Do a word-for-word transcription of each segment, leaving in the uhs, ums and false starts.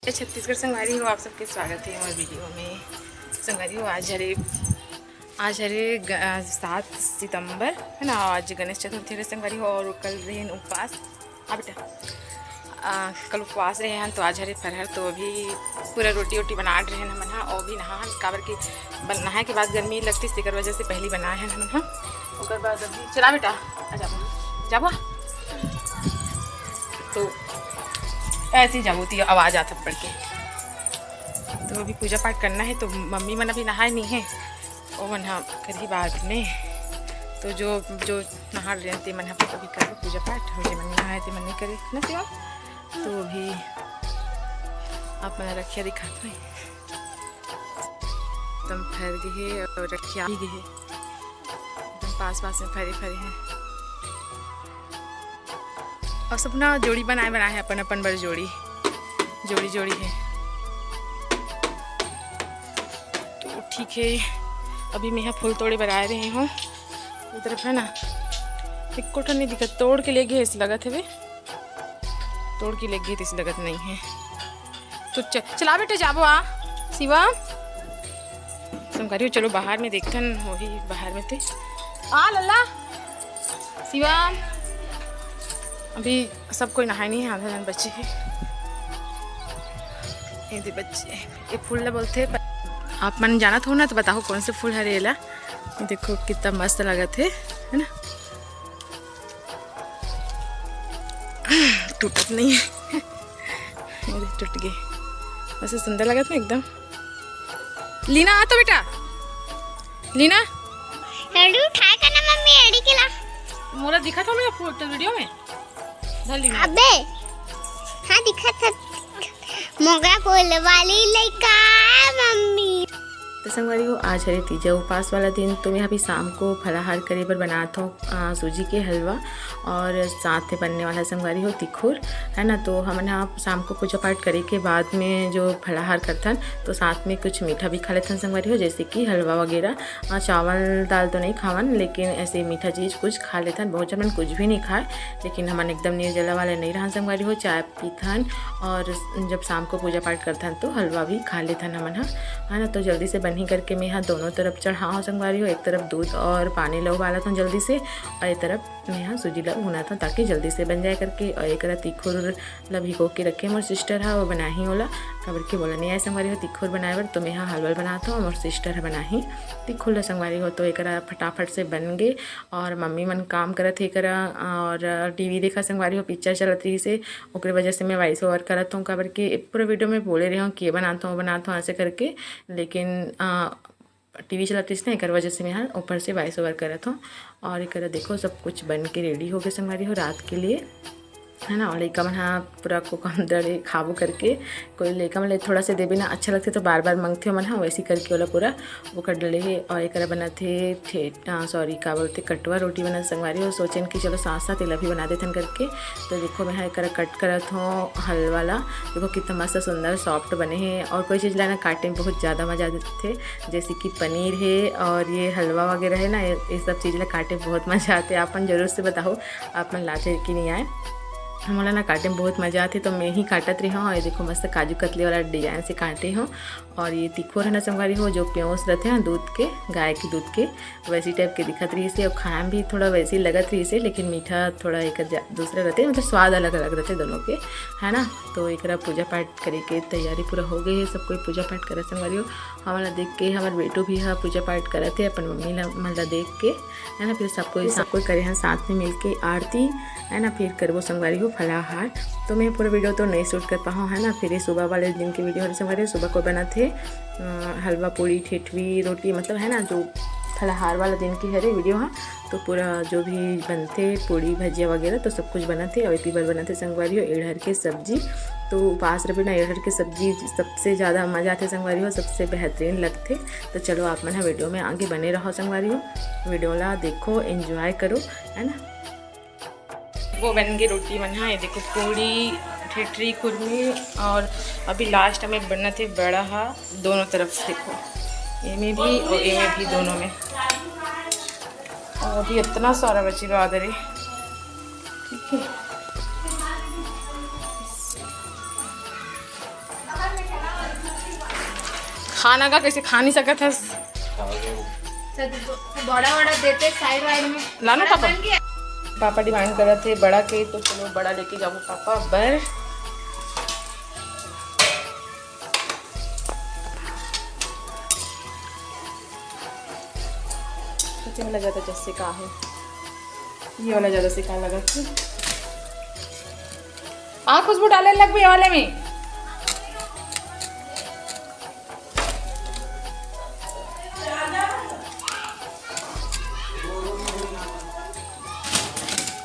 जय छत्तीसगढ़ संगवारी हो, आप सबके स्वागत हे हमर वीडियो में। संगवारी हो, आज हरे, आज हरे ग-, सात सितंबर है ना, आज गणेश चतुर्थी हरे संगवारी हो, और कल रहे उपवास। हाँ बेटा, आ, कल उपवास रहे हैं तो आज हरे फरहर, तो अभी पूरा रोटी वोटी बना रहे हैं हमन हा, और भी नहा, काबर कि बन-, नहाए के बाद गर्मी लगती, तेकर वजह से पहली बनाए हैं हमन हा। ओकर बाद अभी चला बेटा, आ जाबो, जाबो। तो ऐसे ही जाबो, ती आवाज आत पड़ के। तो अभी पूजा पाठ करना है, तो मम्मी मन अभी नहाए नहीं है, वो मन हा करही बाद में। तो जो, जो नहा रहे हैं, ते मन हा अभी करबो पूजा पाठ, और जे मन नहाए, ते मन नहीं करे ना सेवा। तो अभी आप मन रखिया दिखात हूँ, एकदम फैल गई है और रखिया भी गई है, एकदम पास पास में फरे फरे हैं। और सब ना जोड़ी बनाए बनाए हैं, अपन अपन बर जोड़ी, जोड़ी जोड़ी है। तो ठीक है, अभी मैं यहाँ फूल तोड़े बर आए रहे हूँ। ये तरफ है ना, एक कोठा नहीं दिखत, तोड़ के ले गए, ऐसे लगत है वे, तोड़ के ले गए, ऐसे लगत नहीं है। तो च-, चला बेटा, जाबो आ शिवम। संगवारी हो, चलो बाहर में देखथन, वही बाहर में थे। आ लल्ला, शिवम, अभी सब कोई नहाए नहीं है, आधा जन बचे है। ये दे बच्चे, ये फूल ला बोलते हैं, आप मन जानत हो ना तो बताओ कौन से फूल हरे एला। ये देखो कितना मस्त लगत है, है ना? टूटत नहीं है। अरे, टूट गए। ऐसे सुंदर लगत ना एकदम। लीना, आ तो बेटा। लीना। एड़ी उठाए का ना मम्मी, एड़ी के ला। मोला दिखत हो मेरा फोटो वीडियो में? धर लीना। अबे। हाँ, दिखत है। मोगा बोले वाली लइका है मम्मी। तो संगवारी हो, आज हरे तीजा उपास वाला दिन, तो मैं अभी शाम को फलाहार करे बर बनात हूँ, आ, सूजी के हलवा और साथ में बनने वाला संगवारी हो तिखुर, है ना। तो हमन ह शाम को पूजा पाठ करे के बाद में जो फलाहार करथन, तो साथ में कुछ मीठा भी खा लेथन संगवारी हो, जैसे कि हलवा वगैरह। आ, चावल दाल तो नहीं खावन, लेकिन ऐसे मीठा चीज़ कुछ खा लेथन। बहुत जन मन कुछ भी नहीं खाए, लेकिन हमन एकदम निर्जला वाले नहीं रहन संगवारी हो, चाय पीथन और जब शाम को पूजा पाठ करथन तो हलवा भी खा लेथन हमन ह, है ना। तो जल्दी से बनही करके मैं ह दोनों तरफ चढ़ाओ संगवारी हो, एक तरफ दूध और पानी ला उबालत हूँ जल्दी से, और एक तरफ मैं ह सूजी ला भुनात हूँ ताकि जल्दी से बन जाए करके। और एक तिखुर ला भिगो के रखे मोर सिस्टर ह, वो बनाही ओला, काबर के मोला नहीं आए संगवारी हो तिखुर बनाए बर, तो मैं ह हलवा बनात हूँ, मोर सिस्टर ह बनाही तिखुर ला संगवारी हो। तो एक फटाफट से बन गे और मम्मी मन काम करत हे करा और टीवी देखा संगवारी हो, पिक्चर चलत रहिस हे, ओकरे वजह से मैं वॉइस ओवर करत हूँ, काबर कि पूरा वीडियो में बोले रहे हूँ कि ये बनात हूँ, वो बनात हूँ ऐसे करके, लेकिन आ, टीवी चलत रहिस ना, एकर वजह से मैं ह ऊपर से वॉइस ओवर करत हूँ। और एकर देखो सब कुछ बन के रेडी हो गए संगवारी हो रात के लिए, है ना। और लइका मन ह पूरा कोकम दड़े खाबो करके, कोई लइका मन ले थोड़ा से देबे ना अच्छा लगथे तो बार बार मंगथे ओमन ह, वैसी करके ओला पूरा वो कर डले हे। और एकरा बनत हे ठे-, आ, सॉरी, का बोलथे, कटवा रोटी बनत संगवारी हो। सोचेन कि चलो साथ साथ एला भी बना देथन करके। तो देखो मैं ह एकरा कट करत हूँ हलवा ला। देखो कितना मस्त सुंदर सॉफ्ट बने हे। और कोई चीज़ ला ना काटे में बहुत ज़्यादा मज़ा आथे, जैसे कि पनीर हे और ये हलवा वगैरह है ना, ये, ये सब चीज़ ला काटे में बहुत मज़ा आथे। आप मन जरूर से बताओ आप मन लाथे कि नहीं आए। हमला ना काटे में बहुत मज़ा आथे, तो मैं ही काटत रही हूँ। और ये देखो मस्त काजू कतली वाला डिजाइन से काटे हूँ। और ये तिखोर है ना संगवारी हो, जो प्योस रहते हैं दूध के, गाय के दूध के, वैसी टाइप के दिखत रहिस हे। और खाए में भी थोड़ा वैसे ही लगत रहिस हे, लेकिन मीठा थोड़ा एक जा-, दूसरा रहते, मतलब स्वाद अलग अलग रहते दोनों के, है ना। तो एकरा पूजा पाठ करे के तैयारी पूरा हो गई है, सब कोई पूजा पाठ करत संगवारी हो। हमन ला देख के हमर बेटू भी ह पूजा पाठ करत हे अपन मम्मी ला, मन ला देख के, है ना। फिर सब कोई, सब कोई करे हैं साथ में मिलके आरती, है ना। फिर करबो संगवारी हो फलाहार। तो मैं पूरा वीडियो तो नहीं शूट कर पाऊँ, है ना। फिर ये सुबह वाले दिन के वीडियो हरे संगवारी हो, सुबह को बनत हे अ, हलवा पूड़ी ठेठवी रोटी, मतलब है ना, जो फलाहार वाला दिन के हरे वीडियो हा। तो पूरा जो भी बनथे पूड़ी भजिया वगैरह तो सब कुछ बनत हे। और एती बर बनत हे संगवारी हो एड़हर के सब्जी। तो उपास रहे ना, एड़हर के सब्जी सबसे ज़्यादा मज़ा आथे संगवारी हो, सबसे बेहतरीन लगथे। तो चलो आप मन ह वीडियो में आगे बने रहो संगवारी हो, वीडियो ला देखो, एंजॉय करो, है ना। वो बन गई रोटी मन हा। ये देखो पूड़ी, ठेठरी, कुरमी और अभी लास्ट में बनत हे बड़ा हा दोनों तरफ से। देखो एमे भी और एमे भी, दोनों में। और अभी इतना सारा बची रहा दे, ठीक है। खाना का कैसे खा नहीं सकत हस? बड़ा बड़ा देते साइड वाइड में। लानो बड़ा पापा। बन गया। पापा डिमांड करत हे बड़ा के, तो चलो बड़ा लेके जाबो पापा बर। सोचे वाला ज्यादा जैसे का है, ये वाला ज्यादा से का लगा कि आ खुशबू डाले लगबे ये वाले में।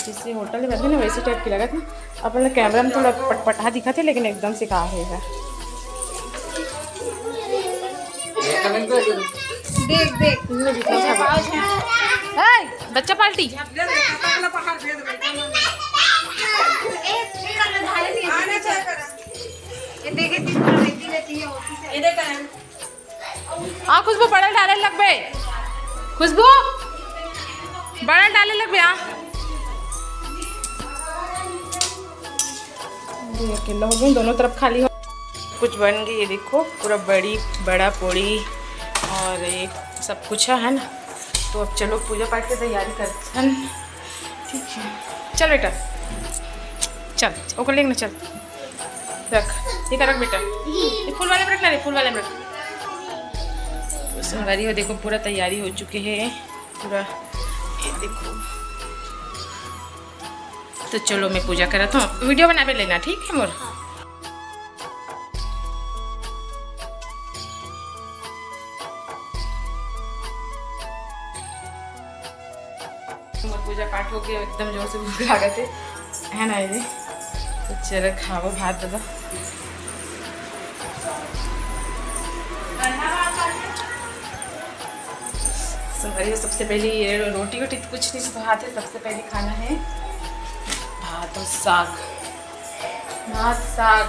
जैसे होटल में बैठे ना, वैसे टाइप की लगा था। अपन कैमरा में थोड़ा पटपटा दिखा थे, लेकिन एकदम से कहा है। देख देख। ए, बच्चा पार्टी। ये देखे, तीन बेटी रहती है, होती है। हाँ खुशबू, बड़ा डाले लगबे। खुशबू, बड़ा डाले लगबे। हाँ, ये अकेला हो गई, दोनों तरफ खाली हो। कुछ बन गई, ये देखो, पूरा बड़ी बड़ा पूड़ी और ये सब कुछ है, है ना। तो अब चलो पूजा पाठ की तैयारी करते हैं। ठीक है, चल बेटा, चल, ओकर लेके ना चल, रख, ये का रख बेटा, ये फूल वाले में रख ना रे, फूल वाले में रख। तो संगवारी हो, देखो पूरा तैयारी हो चुकी है पूरा, ये देखो। तो चलो मैं पूजा करत हूँ, वीडियो बनावे लेना, ठीक है मोर। मोर पूजा पाठ हो गया, एकदम जोर से भूख लागत है, है ना? ये तो चलो खाओ भात दादा। संगवारी, सबसे पहले ये रोटी वोटी तो कुछ नहीं भात है, सबसे पहले खाना है भात और साग, भात साग।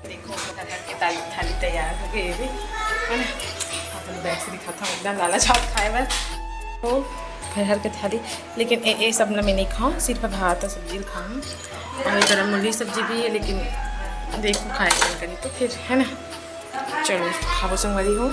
देखो, फरहर के थाली, थाली तैयार हो गई, ये भी, है ना? अपन बैग से दिखाता हूँ, एकदम लाला चाट खाए बस। तो फरहर के थाली, लेकिन ये, ये सब ना मैं नहीं खाऊँ, सिर्फ भात और सब्जी खाऊँ। और इधर मूली सब्जी भी है, लेकिन देखो खाए मन करी तो फिर, है ना? चलो खाबो संगवारी हो।